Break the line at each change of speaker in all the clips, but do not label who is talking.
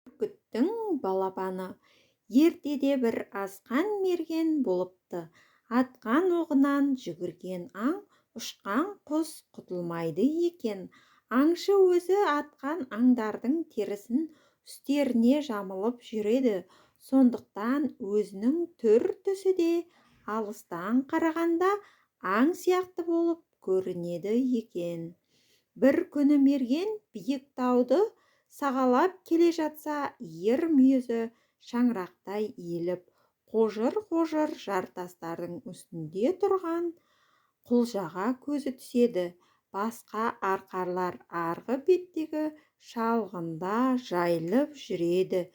Бүркіттің балапаны. Ертеде бір асқан мерген болыпты. Атқан оғынан жүгірген аң, ұшқан құс құтылмайды екен. Аңшы өзі атқан аңдардың терісін үстеріне жамылып жүреді. Сондықтан өзінің түр-түсі де алыстан қарағанда аң сияқты болып көрінеді екен. Бір күні мерген биік тауды сағалап келе жатса, ер мүйізі шаңырақтай иіліп, қожыр-қожыр жартастардың үстінде тұрған құлжаға көзі түседі. Басқа арқарлар арғы беттегі шалғында жайылып жүреді.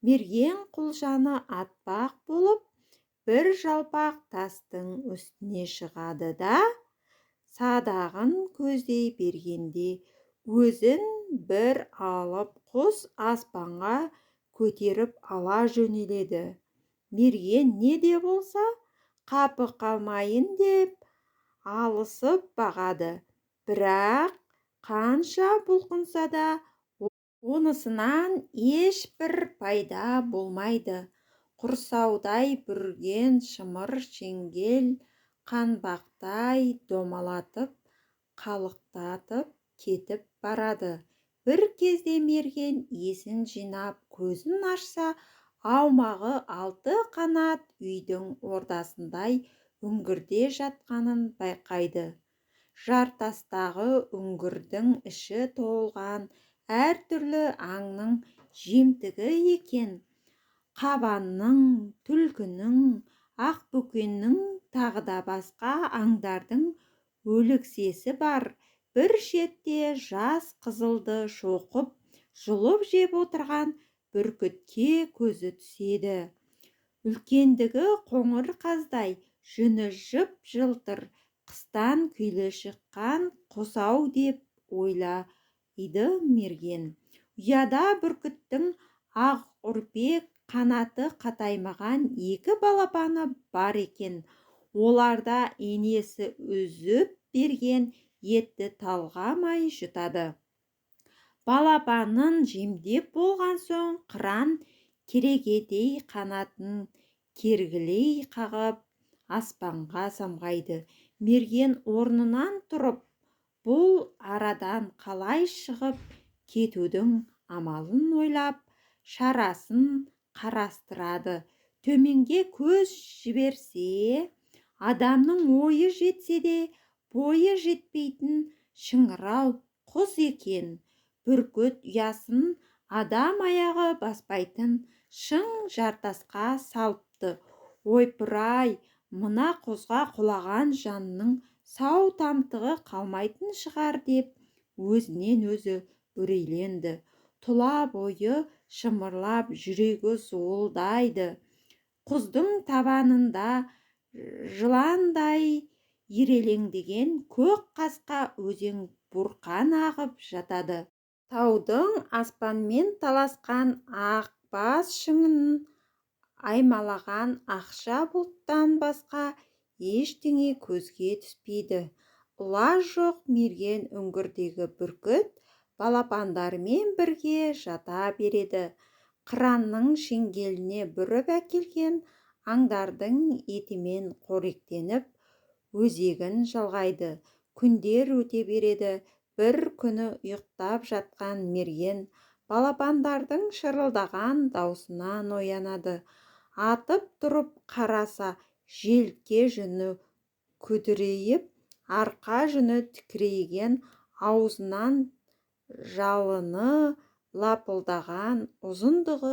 Мерген құлжаны атпақ болып, бір жалпақ тастың үстіне шығады да, садағын көздей бергенде өзін бір алып құс аспанға көтеріп ала жөнеледі. Мерген не де болса қапы қалмайын деп алысып бағады. Бірақ қанша бұлқынса да, онысынан ешбір пайда болмайды. Құрсаудай бүрген шымыр шеңгел қанбақтай домалатып, қалықтатып кетіп барады. Бір кезде мерген есін жинап, көзін ашса, аумағы алты қанат үйдің ордасындай үңгірде жатқанын байқайды. Жартастағы үңгірдің іші толған әртүрлі аңның жемтігі екен. Қабанның, түлкінің, ақбөкеннің, тағы да басқа аңдардың өлексесі бар. Бір шетте жас қызылды шоқып, жұлып жеп отырған бүркітке көзі түседі. Үлкендігі қоңыр қаздай, жүні жып-жылтыр, қыстан күйлі шыққан құс-ау деп ойлайды мерген. Ұяда бүркіттің ақ үрпек, қанаты қатаймаған екі балапаны бар екен. Олар да енесі үзіп берген етті талғамай жұтады. Балапанын жемдеп болған соң, қыран керегедей қанатын кергілей қағып, аспанға самғайды. Мерген орнынан тұрып, бұл арадан қалай шығып кетудің амалын ойлап, шарасын қарастырады. Төменге көз жіберсе, адамның ойы жетсе де, бойы жетпейтін шыңырау құз екен. Бүркіт ұясын адам аяғы баспайтын шың жартасқа салыпты. Ойпыр-ай, мына құзға құлаған жанның сау тамтығы қалмайтын шығар деп өзінен өзі үрейленді. Тұла бойы шымырлап, жүрегі зуылдайды. Құздың табанында жыландай ирелеңдеген көк қасқа өзен бұрқан ағып жатады. Таудың аспанмен таласқан ақ бас шыңын аймалаған ақша бұлттан басқа ештеңе көзге түспейді. Лаж жоқ, мерген үңгірдегі бүркіт балапандарымен бірге жата береді. Қыранның шеңгеліне бүріп әкелген аңдардың етімен қоректеніп, өзегін жалғайды. Күндер өте береді. Бір күні ұйықтап жатқан мерген балапандардың шырылдаған даусынан оянады. Атып тұрып қараса, желке жүні күдірейіп, арқа жүні тікірейген, аузынан жалыны лапылдаған, ұзындығы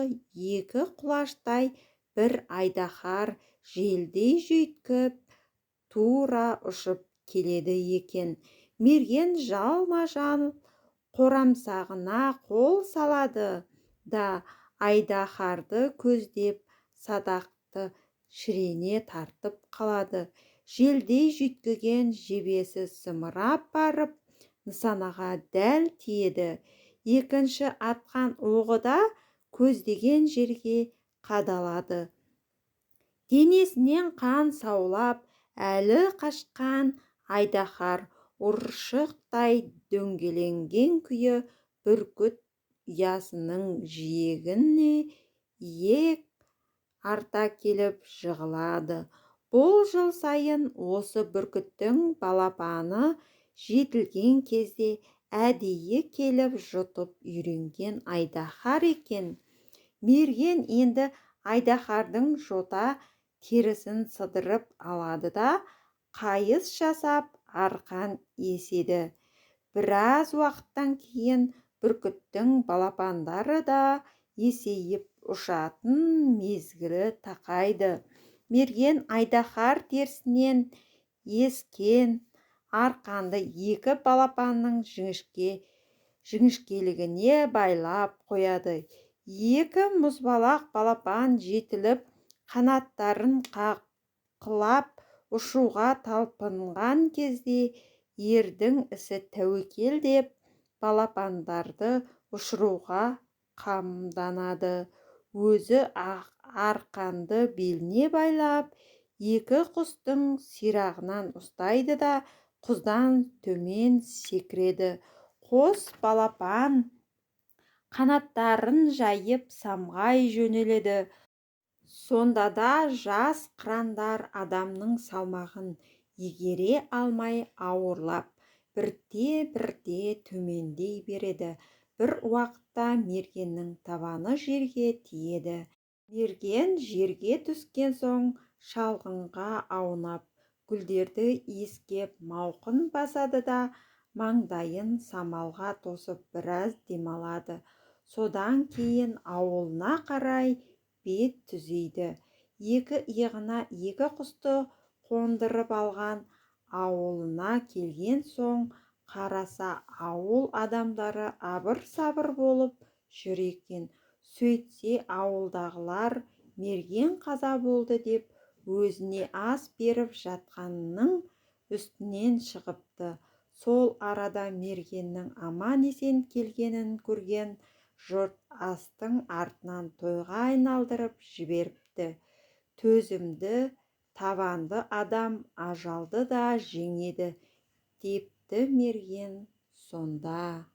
екі құлаштай бір айдаһар желдей жүйткіп тура ұшып келеді екен. Мерген жалма-жан қорамсағына қол салады да, айдаһарды көздеп, садақты шірене тартып қалады. Желдей жүйткіген жебесі зымырап барып нысанаға дәл тиеді. Екінші атқан оғы да көздеген жерге қадалады. Денесінен қан саулап, әлі қашқан айдаһар ұршықтай дөңгеленген күйі бүркіт ұясының жиегіне иек арта келіп жығылады. Бұл жыл сайын осы бүркіттің балапаны жетілген кезде әдейі келіп жұтып үйренген айдаһар екен. Мерген енді айдаһардың жота терісін сыдырып алады да, қайыс жасап арқан еседі. Біраз уақыттан кейін бүркіттің балапандары да есейіп, ұшатын мезгілі тақайды. Мерген айдаһар терісінен ескен арқанды екі балапанның жіңішкелігіне байлап қояды. Екі мұзбалақ балапан жетіліп, қанаттарын қаққылап ұшуға талпынған кезде, ердің ісі тәуекел деп, балапандарды ұшыруға қамданады. Өзі арқанды беліне байлап, екі құстың сирағынан ұстайды да, құздан төмен секіреді. Қос балапан қанаттарын жайып самғай жөнеледі. Сонда да жас қырандар адамның салмағын игере алмай ауырлап, бірте-бірте төмендей береді. Бір уақытта мергеннің табаны жерге тиеді. Мерген жерге түскен соң шалғынға аунап, гүлдерді иіскеп мауқын басады да, маңдайын самалға тосып біраз демалады. Содан кейін ауылына қарай бет түзейді. Екі иығына екі құсты қондырып алған. Ауылына келген соң қараса, ауыл адамдары абыр-сабыр болып жүр екен. Сөйтсе, ауылдағылар мерген қаза болды деп, өзіне ас беріп жатқанның үстінен шығыпты. Сол арада мергеннің аман-есен келгенін көрген жұрт астың артынан тойға айналдырып жіберіпті. Төзімді, табанды адам ажалды да жеңеді, депті мерген сонда.